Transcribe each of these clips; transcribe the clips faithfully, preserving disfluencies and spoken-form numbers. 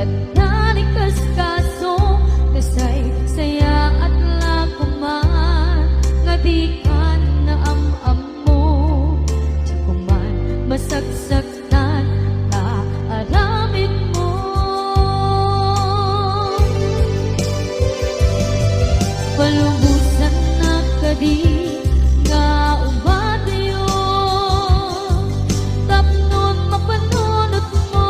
Nani kaskaso, nasaysayaat la koman, nga dikan naam-ammo, diak koman masaksak tan ta aramidmo. Palubosannak kadi nga umadayo, tapno mapanunotmo,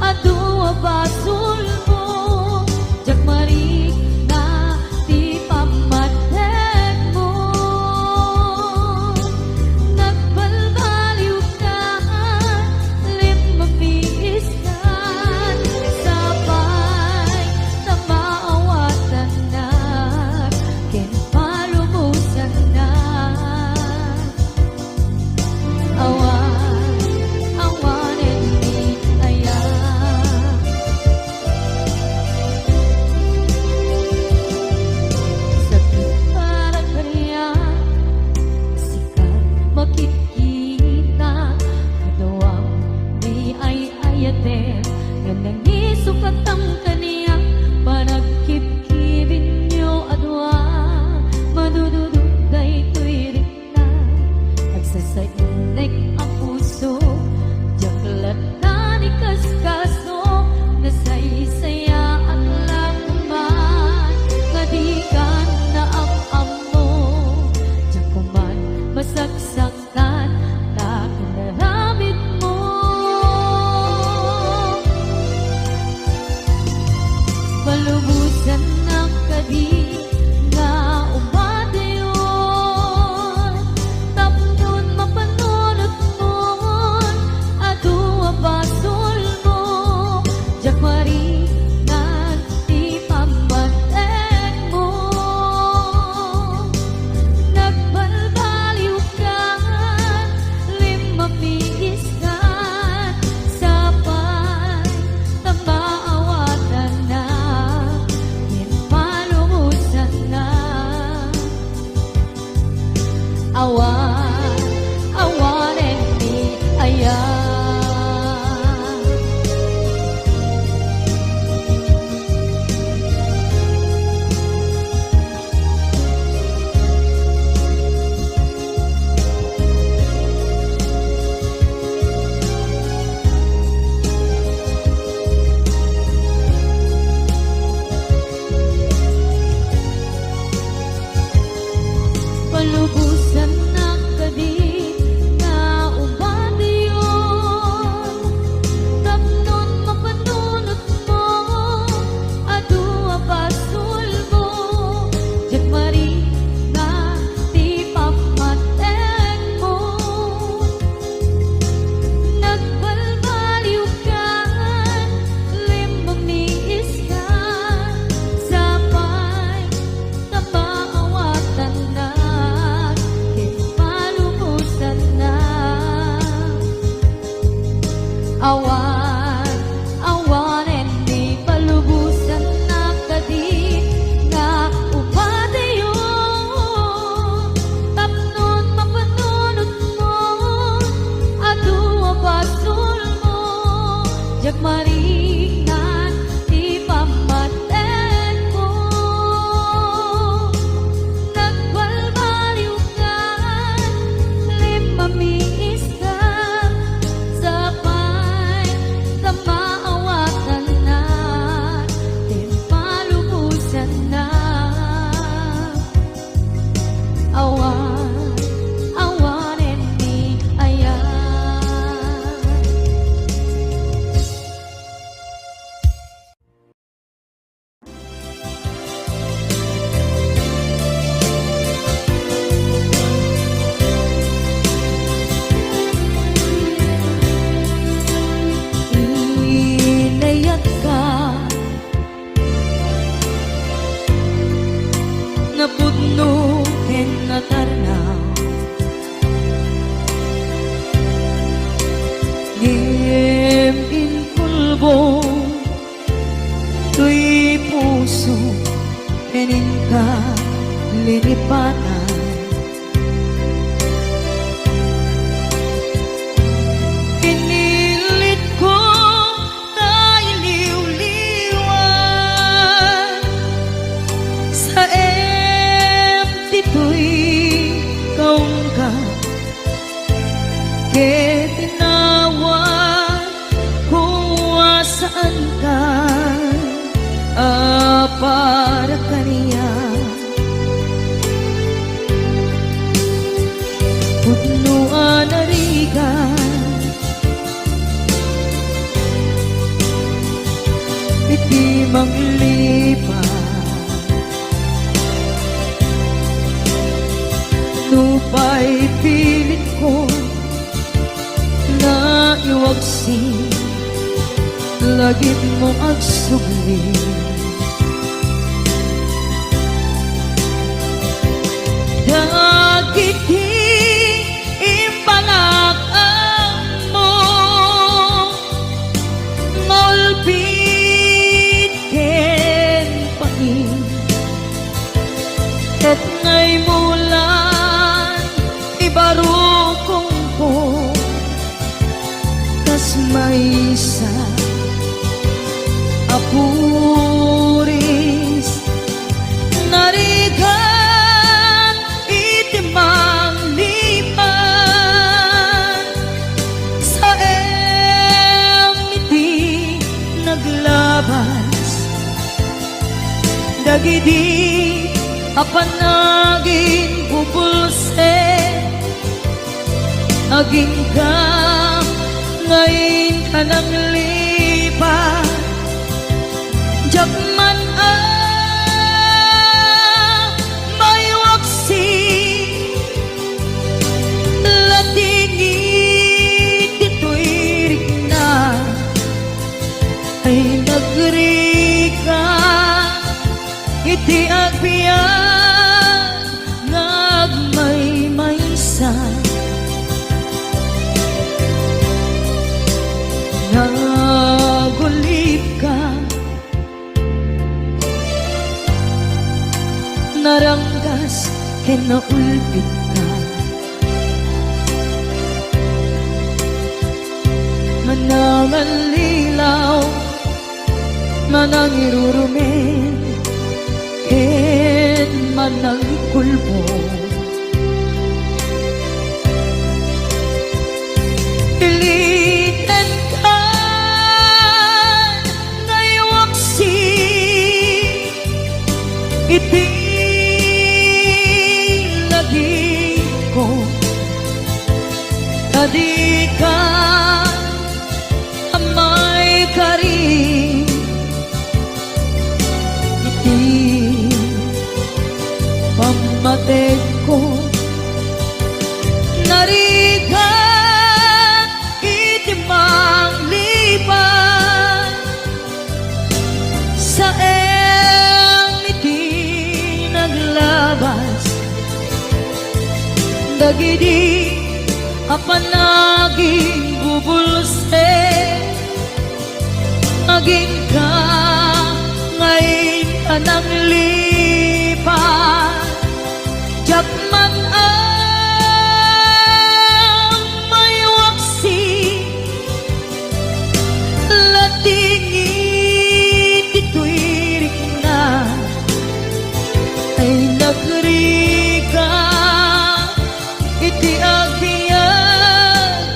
adu a basolmo, diak marikna ti pammategmo. Nagbalbaliwkan, limmamiiskan, sapay ta maawatannak ken palubosannak. Awan, awanen ni aya. Sakit para kaniak, sika makikita, kaduam di ay-ayaten, nga nangisukatang kaniak, panagkibkibinyo a dua, madududo daytoy rikna, agsasainek a puso, diak latta ni kaskaso, nasaysayaat la koman, nga dikan naam-ammo, diak koman masaksaktan ta inaramidmo. Palubosannak kadi nga umadayon, tapno mapanunotmon adu a basolmo, diak mariknan ti pammategmo. Nagbalbaliwkan, limmamiiskan, sapay ta maawatannak ken palubosannak. Awan, awanen ni aya. Palubosannak kadi nga umadayon, tapno mapanunotmo adu a basolmo, diak marikna ti pammategmo. Nagbalbaliwkan, limmamiiskan, sapay ta maawatannak ken palubosannak. Awan, awanen ni palubosannak kadi nga umadayon, tapno mapanunotmo adu a basolmo, diak mariknan ti pammategmo. Nagbalbaliwkan, limmamiiskan, sapay ta maawatannak ken palubosannak. Awan, awanen ni aya. Anka a para kaniak, pudno a narigat iti manglipat. Nupay pilitko nga iwaksi lagipmo agsubli. Dagiti imbalak-ammo nga ulpit ken pain, ket naimmulan ibarukongko kas maysa a puris. Narigat iti manglipat, saem iti naglabas. Dagidi a panaginbubulsek, agingga nga inka nanglipat. Diak man a maiwaksi, lating iti tuirikna ay nagrigat iti agbiag nga agmaymaysa. Nagulipka, naranggas ken naulpitka. Manangallilaw, manangirurumen, ken manangikulbong. Pilitenka nga iwaksi iti lagipko, ta dika a maikari iti pammategko. Narigat iti manglipat, saem iti naglabas. Dagidi a panaginbubulsek, agingga nga inka nanglipat. Diak man a maiwaksi, lating iti tuirikna ay nagrigat iti agbiag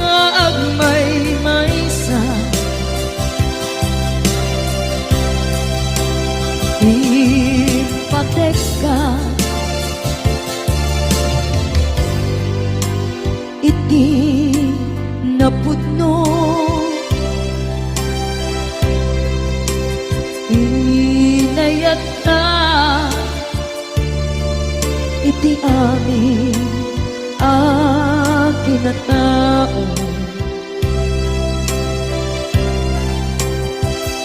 nga agmaymaysa. Impatekka iti napudno, inayatka iti amin a kinatao.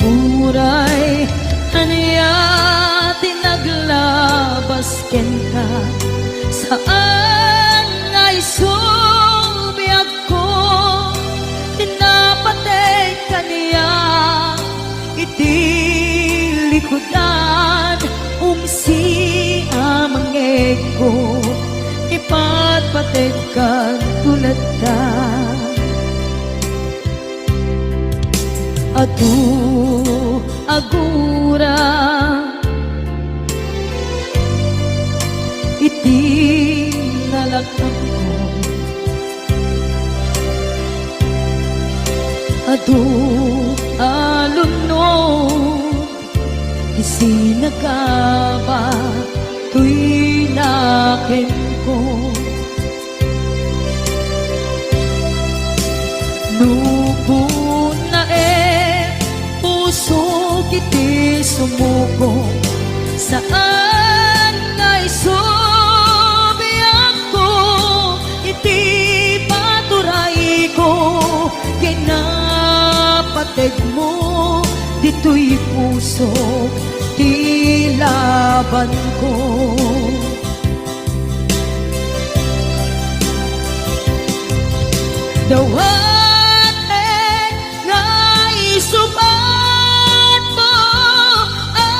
Uray ania ti naglabas kenka, saan nga isu biagko, ti napateg kaniak iti likudan, ungsi a mangngegko, ipatpategkanto latta. Adu a gura iti nalaknangko. Adu a Ti sinagaba toy nakenko. Nupon naek, pusok, iti sumuko. Saan nga isu biagko iti paturayko, ken napategmo ditoy pusok ti labanko. Dawatek nga isubatmo a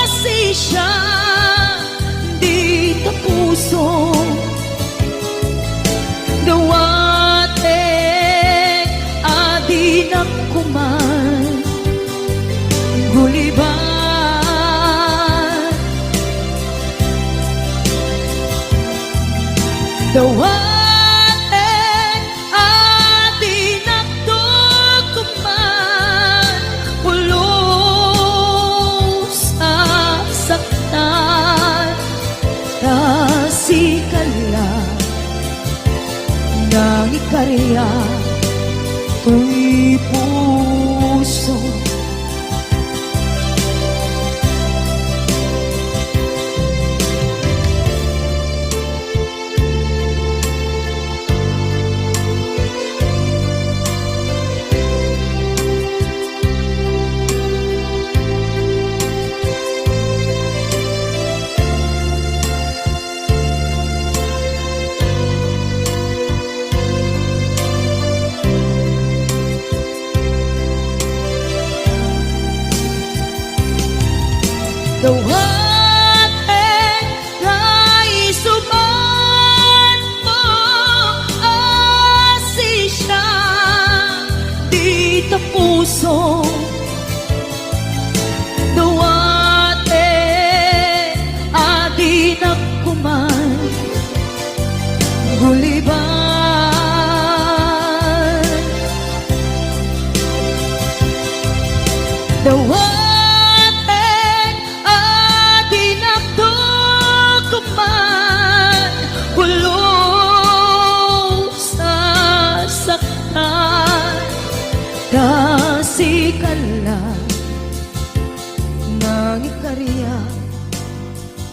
sisia dita puso. Dawatek a dinak koman guliban. Dawatek a dinak koman pulos a saktan, ta sika la nangikariak toy puso. Dawatek nga isubatmo a sisia dita puso. Dawatek a dinak koman guliban. Dawatek a dinak koman pulos a saktan, ta sika la nangikariak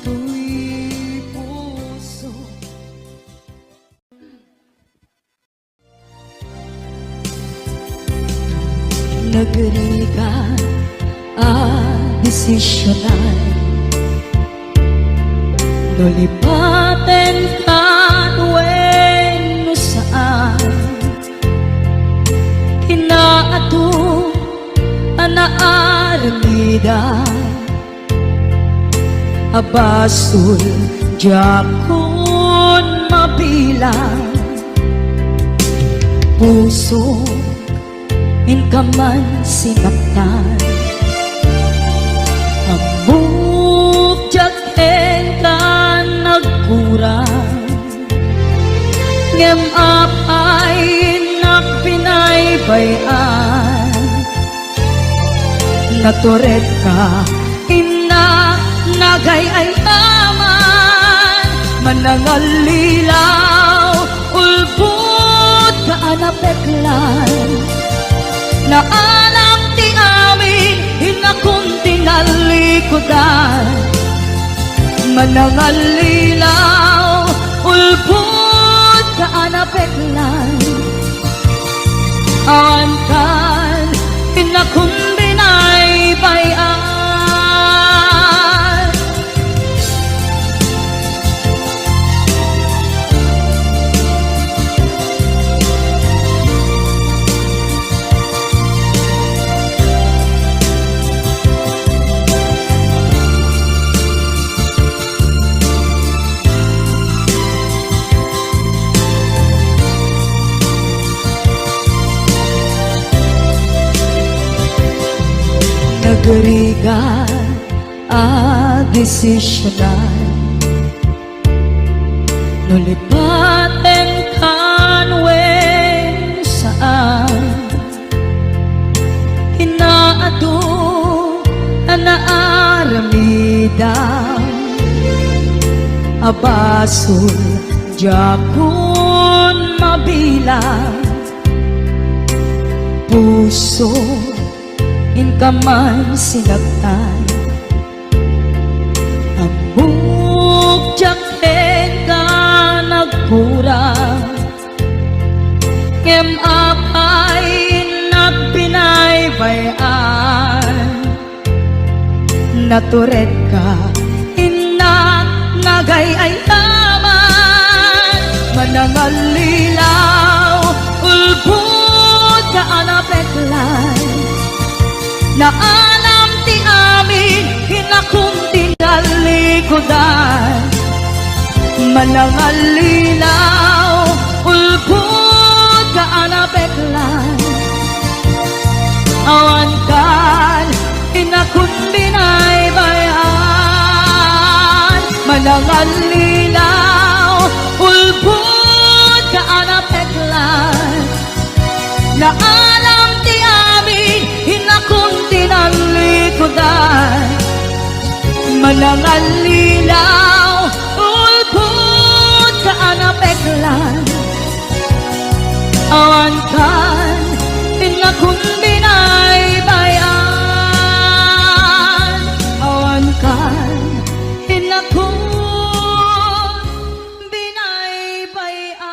toy puso. Nagrigat a desisionan, no lipatenkan wenno saan. Kinaadu a naaramidan a basol, diakon mabilang. Pusok, inka man sinaktan. Ammok, diak kenka nagkurang. Ngem apay innak binaybay-an? Naturedka, innak nagay-ayaman. Manangallilaw, ulbodka a napeklan. Naanak ti amin, innakon ti nallikudan. Manangallilaw, ulbodka a napeklan. Awan kan innakon binaybay-an. Nagrigat a desisionan, no lipatenkan wenno saan. Inna adu a naaramidam a basol, diakon mabilang. Puso, inka man sinaktan, ammok diak kenka nagkurang. Ngem apay innak binaybay-an? Naturedka, innak nagay-ayaman. Manangallilaw, ulbodka a napeklan. Naalam ti amin, innak ti nallikudan. Manangallilaw, ulbodka a napeklan. Awankan, innak ti binaybay-an. Manangallilaw, ulbodka a napeklan. Naalam ti amin, innak ti nallikudan. Manangallilaw, ulbodka a napeklan. Awankan, innak ti binaybay-an. Awankan, innak ti binaybay-an.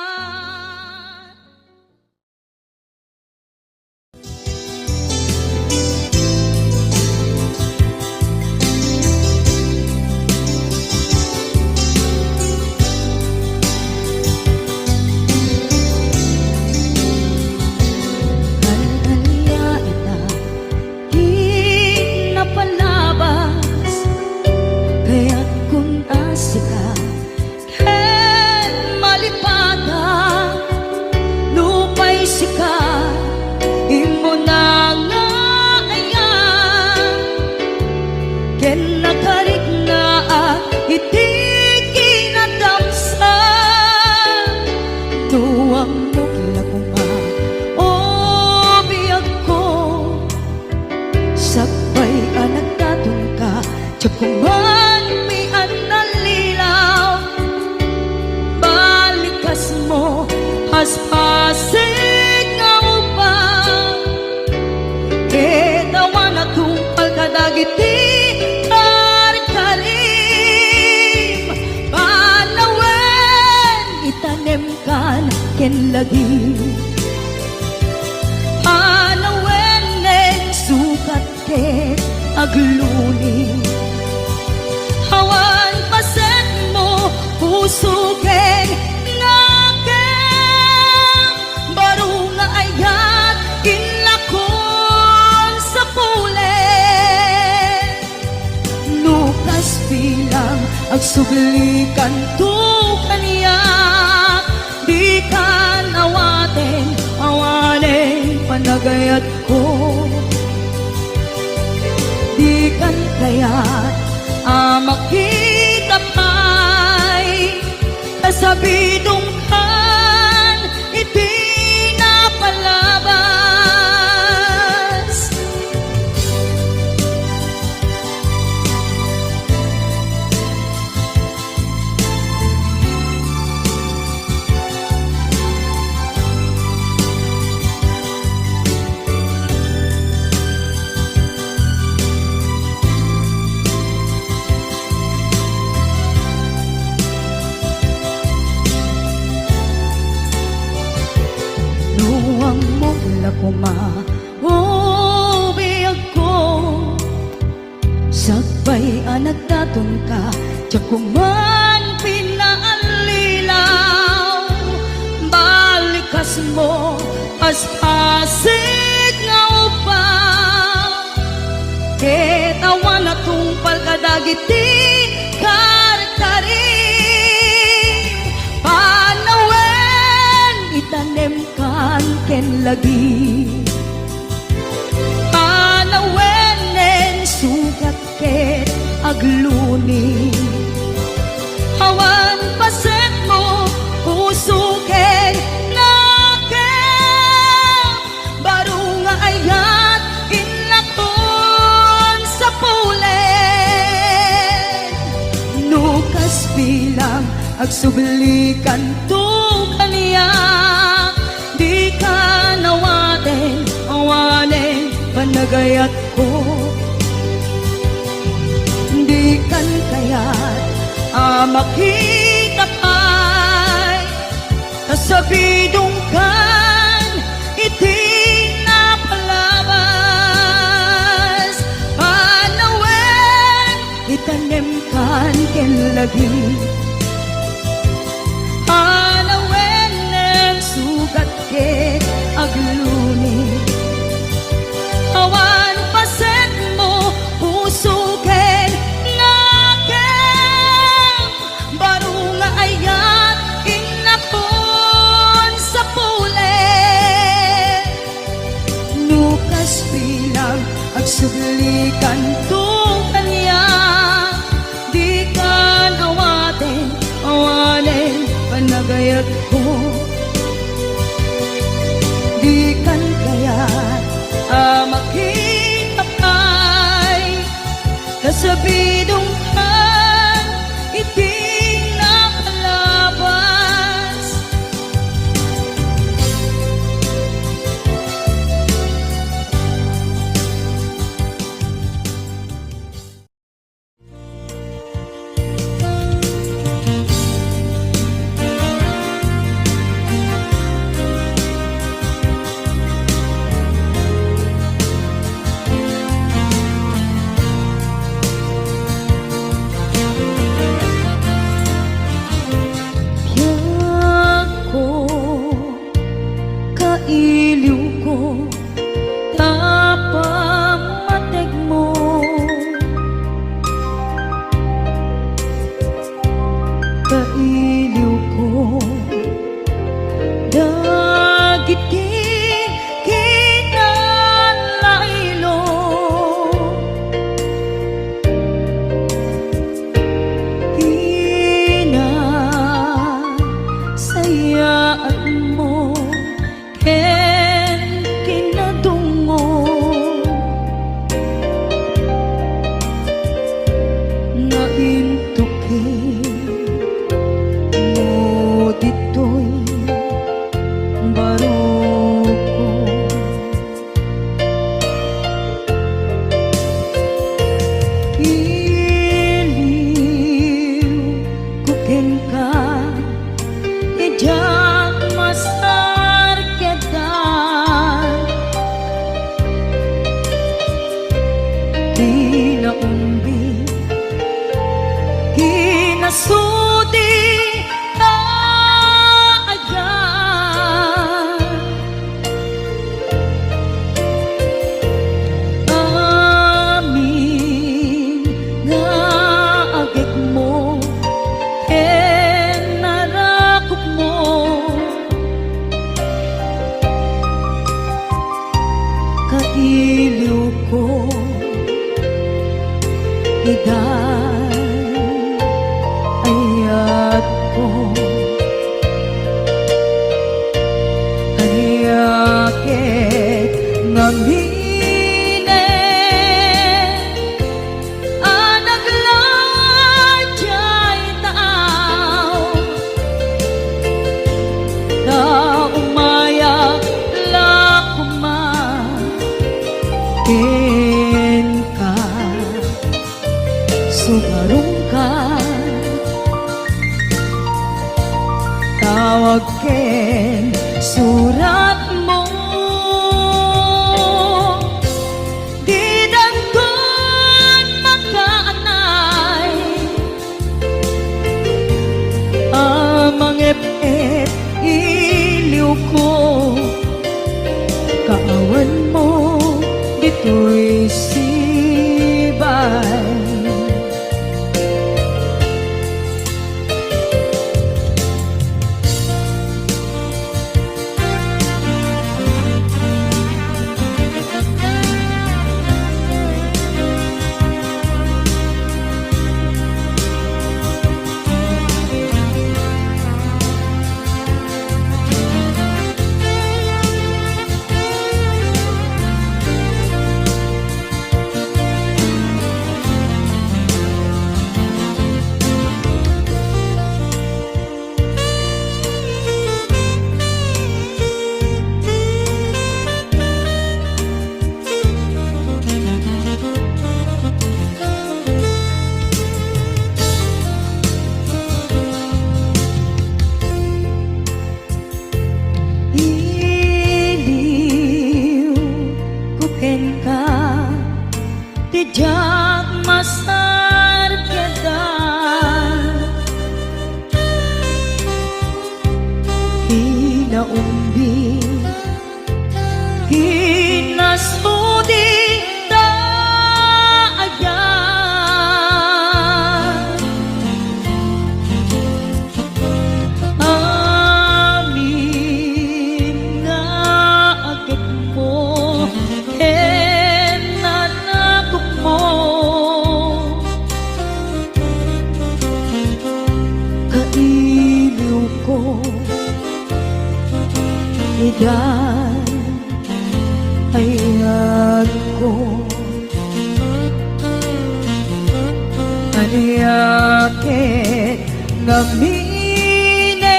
Al-alia ita, kinapalabas, kayat kunta sika, ket malipata, nupay sika, immuna nga ayan, ken nakariknaak iti kinadamsa. No ammok la koma, o biagko, sakbay a nagdatonka, diak koma pinanallilaw. Balikasmo, paspasig nga ubbing, ket awan a tungpal kadagiti karkarim. Panawen, itanem kan ken lagim. Panawen nen sukat ket agluni. Awan pasekmo, puso ken nakem. Baro nga ayat, inlakon sa pule. No kas bilang, agsubli kanto kaniak, dikan awaten, awanen panagayatko. Dikan kayat a makita pay, ta sabidongkan iti napalabas. No ammok la koma, o biagko, sakbay a nagdatonka, diak koma pinaallilaw. Balikasmo, paspasig nga ubbing, ket awan a tungpal kadagiti karkarim. Panawen, itanem kan ken lagim. Panawen nen sukat ket agluni. Awan pasekmo, puso ken nakem. Baro nga ayat, Agsublikanto kaniak, dikan awaten, awanen panagayatko. Dikan kayat a makita pay, kasabidongkan iti napalabas. Panawen, itannem kan ken lagi. Panawen, nem sugat ket agluni. Awan pasetmo, puso ken nakem. Baro nga ayat, innakon sapule. No kas bilang, agsublikanto kaniak, dikan awaten, awanen panagayatko. Dikan kayat a makita pay, kasabidongkan iti napalabas. Biagko, kailiwko, ta pammategmo. Kailiwko dagiti kinalailo. Kinasayaatmo ken kinadungngo nga intukit mo ditoy barokko. Iliwko kenka, ti diak masarkedan. Ti naumbi, kinasudi ta ayan. Amin nga agekmo ken narakupmo, kailiwko, idan ayatko. Ania ket ngamin a nagla diay taaw, ta umayak la koma kenka. Sugarongka, tawag ken suratmo, didanton makaanay a mangep-ep iliwko, kaawanmo ditoy sibay. ka, ti diak masarkedan. Kinaumbi, kinasudi ta ayan. Amin nga agekmo ken nanakokmo, kailiwko, iday ayatko. Ania ket ngaminen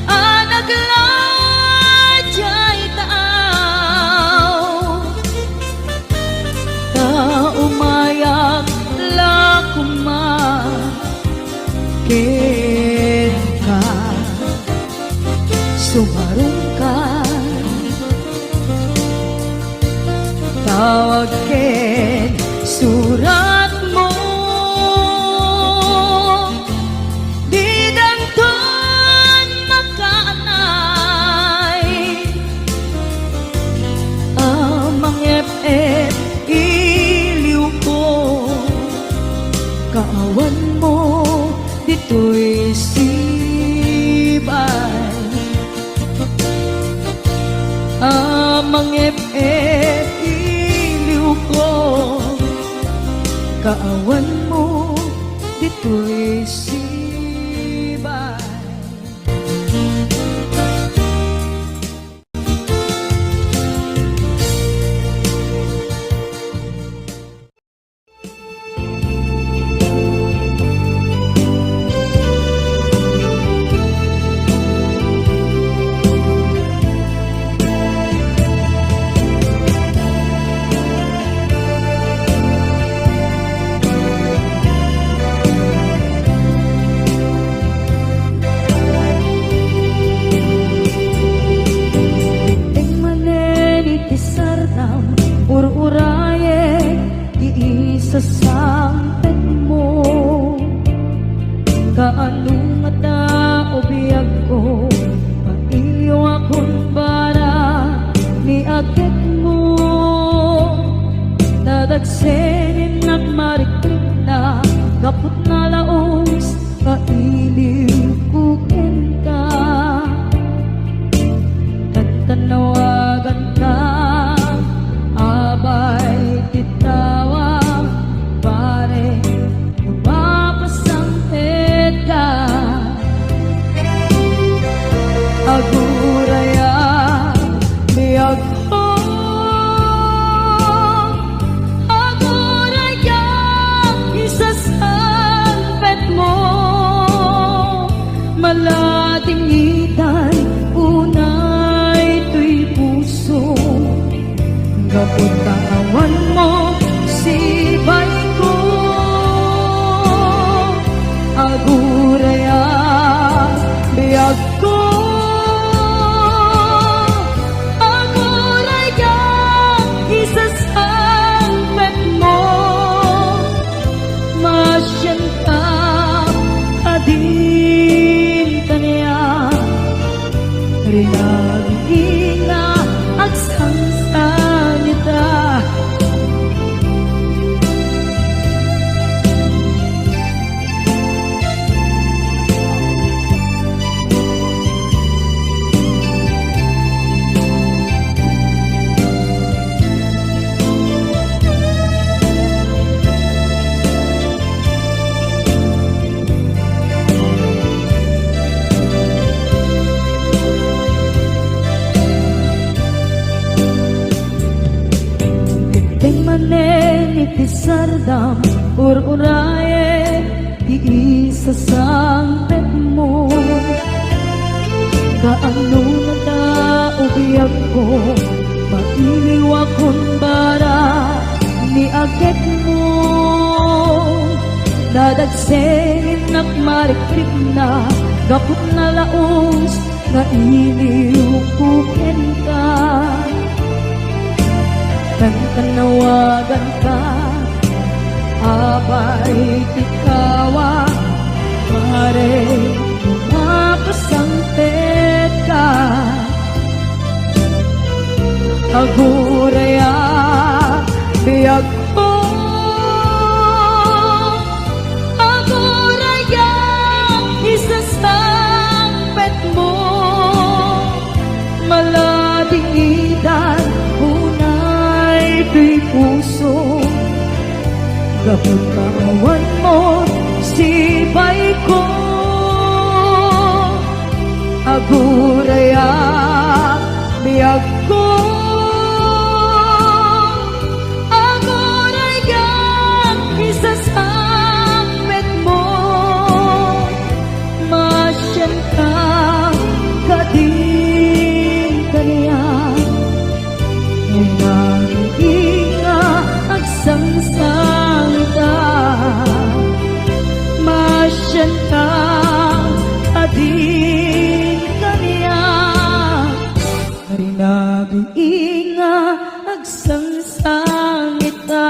a nagla diay taaw, ta umayak la koma kenka. Sumarungka, tawag ken suratmo, didanton makaanay. Amang F F iliwko, kaawanmo ditoy sibay. Amang F F iliwko, kaawanmo ditoy sibay. Idiay manen iti sardam, ur-urayek ti isasangpetmo. Kaano ngata o biagko, mailiwakon para ni agekmo. Nadagsengennak marikrikna, gapu ta nalaus nga iliwko kenka. Tantanawaganka, abay ti tawag, pare, mapasangpetka. Aguraya, biag Aguray a isasangpetmo, maladingitan unay toy puso, gapu ta awanmo sibayko. Aguray a biag ko, aguray a isasangpetmo, masianka a dinta nia rinagingna agsansanita. Idiay manen iti sardam, ur-urayek ti isasangpetmo. Kaano ngata o biagko, mailiwakon para ni agekmo. Nadagsengennak marikrikna, gapu ta nalaus nga iliwko kenka. Kankanawaganka, Abay, ti kawa, pare, makasangpetka. Agurayak, biagko, agurayak, isasangpetmo. Maladingitan unay toy puso, gapu ta awan mo sibayko. Agurayak, biagko, agurayak, isasangpetmo. Masianka kadin kaniak, rinabii nga agsangsangita. Masianka kadin kaniak, rinabii nga agsangsangita.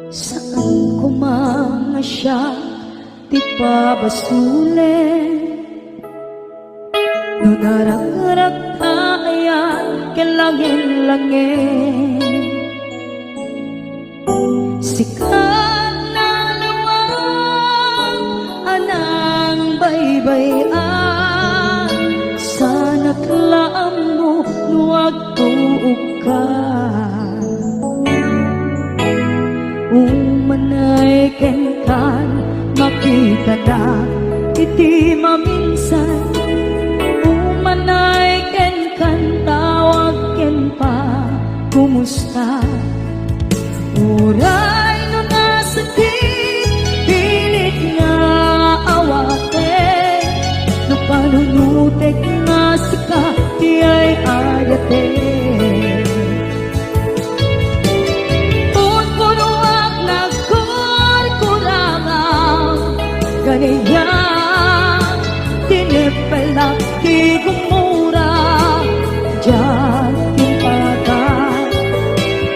Saan koma nga siak ti pabasolen. No naragrakta ayan ken langin-langin, sika nalawag a nangbaybay-an, sanak la ammo no agtuokka. Umanay kenkan, makitanak iti maminsan. Umanay kenkan, tawag ken pa, kumusta? Uray no nasakit, pilit nga awaten. No panunotek nga sika ti ay-ayaten. Punpunoak nagkurkurangam, kaniak tineppelak ti gumura, diak impalagak.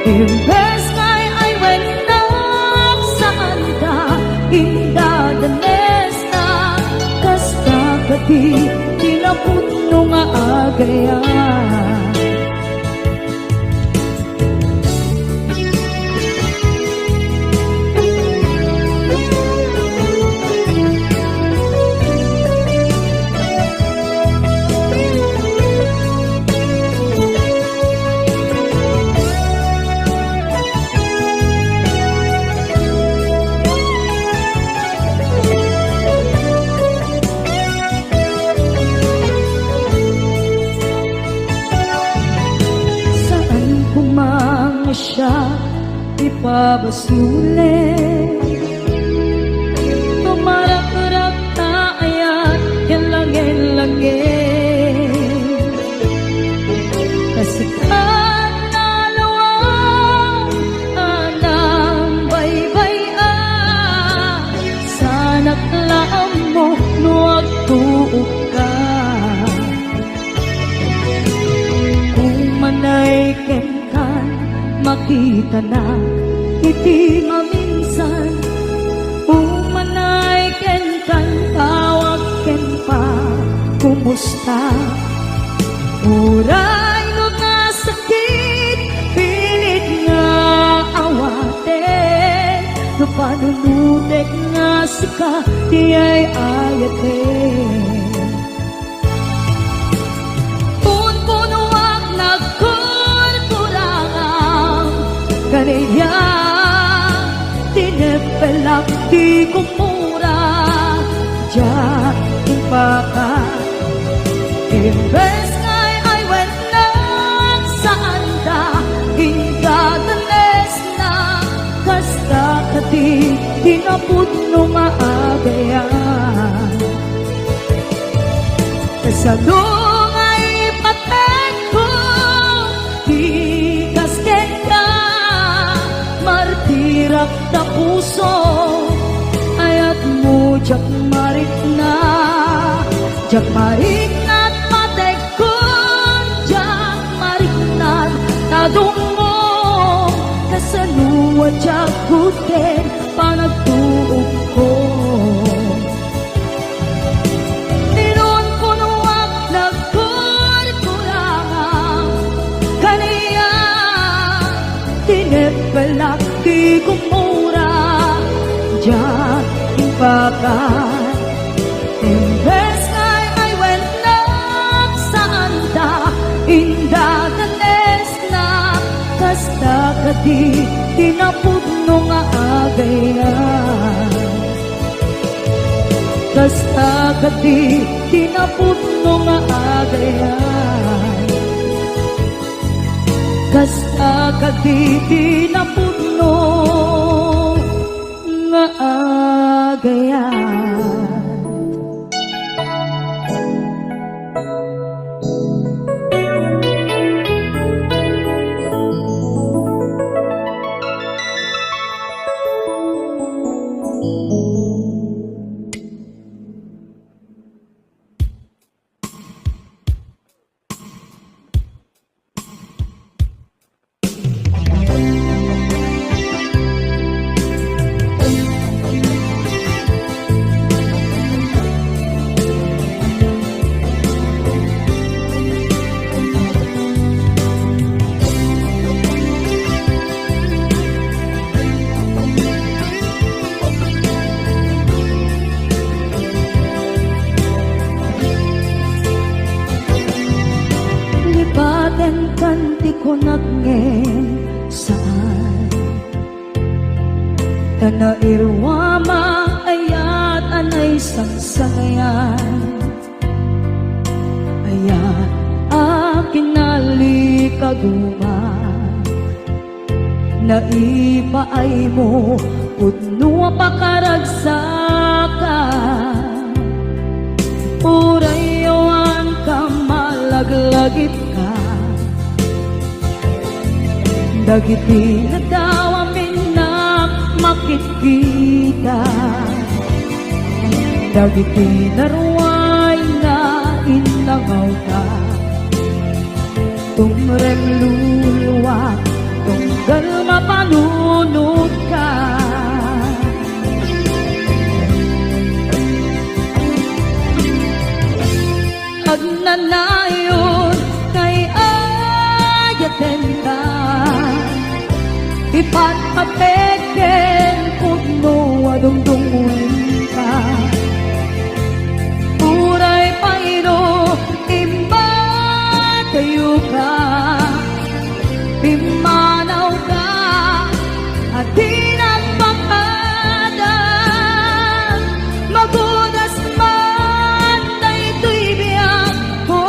Imbes nga ay-aywennak, saanka indadanesnak, kasta kadi ti napudno nga agayam. Saan koma nga siak ti pabasolen. Tumarakrak ta ayat ken langin-langin. Kasikan nalawag a nangbaybay-an, sanak la ammo no agtuokka. Umanay kenkan, makitanak iti maminsan. Umanay kenkan, tawag ken pa, kumusta? Uray no nasakit, pilit nga awaten. No panunotek nga sika ti ay-ayaten. Punpunoak nagkurkurangam, kaniak tineppelak ti gumura, diak Imbes nga ay-aywetnak, saanda indadanesna, kasta kadi ti napudno nga agayat. Kasano nga ipatekko ti kas kenka, martirak ta puso, ayatmo diak marikna, diak mariknat patekkon, diak mariknat tadummo, kasano a diak gudden panagtuokko. Inunkunuak nagkurkurangan kaniak, tineppelak ti gumura, diak imbagak. Imbes nga ay-aywetnak, saanda indadanesna, kasta kadi ti napudno nga agayat. Kasta kadi ti napudno nga agayat. Kasta kadi ti napudno nga agayat. Lipatenkan ti kunak ngem saan. Ta nairuam a ayat a naisangsangayan. Ayat a kinalikaguma. Naipaaymo pudno a pakaragsakan. Uray awan ka malaglagipka. Dagiti nadawam innak makitkita. Dagiti naruay nga innangawta. Tumrem luluak, tunggal mapanunotka. Agnanayon nga ay-ayatenka, ipatpatek ken pudno a dungdungngoenka. Uray pay no imbatayoka, pimmanawka a di nagpakada. Magudas man daytoy biagko,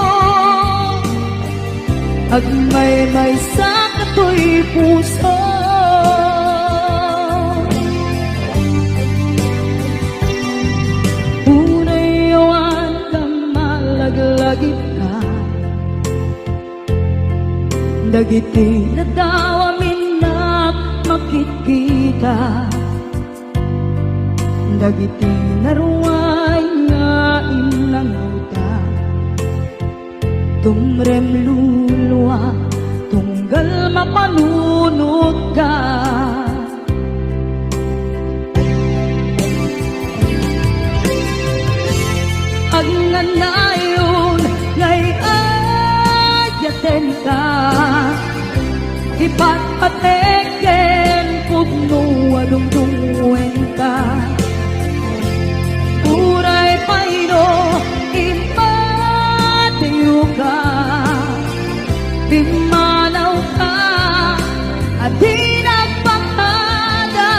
agmaymaysa katoy puso. Uray awan ka malaglagipka. Dagiti nadawam innak makitkita. Dagiti naruay nga innangawta. Tumrem luluak, tunggal mapanunotka. Agnanayon nga ay-ayatenka, ipatpatek ken pudno a dungdungngoenka. Uray pay no imbatayoka, pimmanawka a di nagpakada.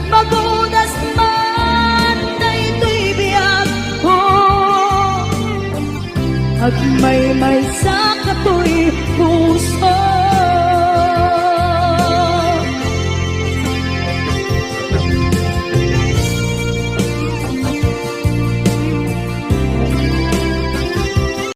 Magudas man daytoy biagko, Agmaymaysa katoy puso.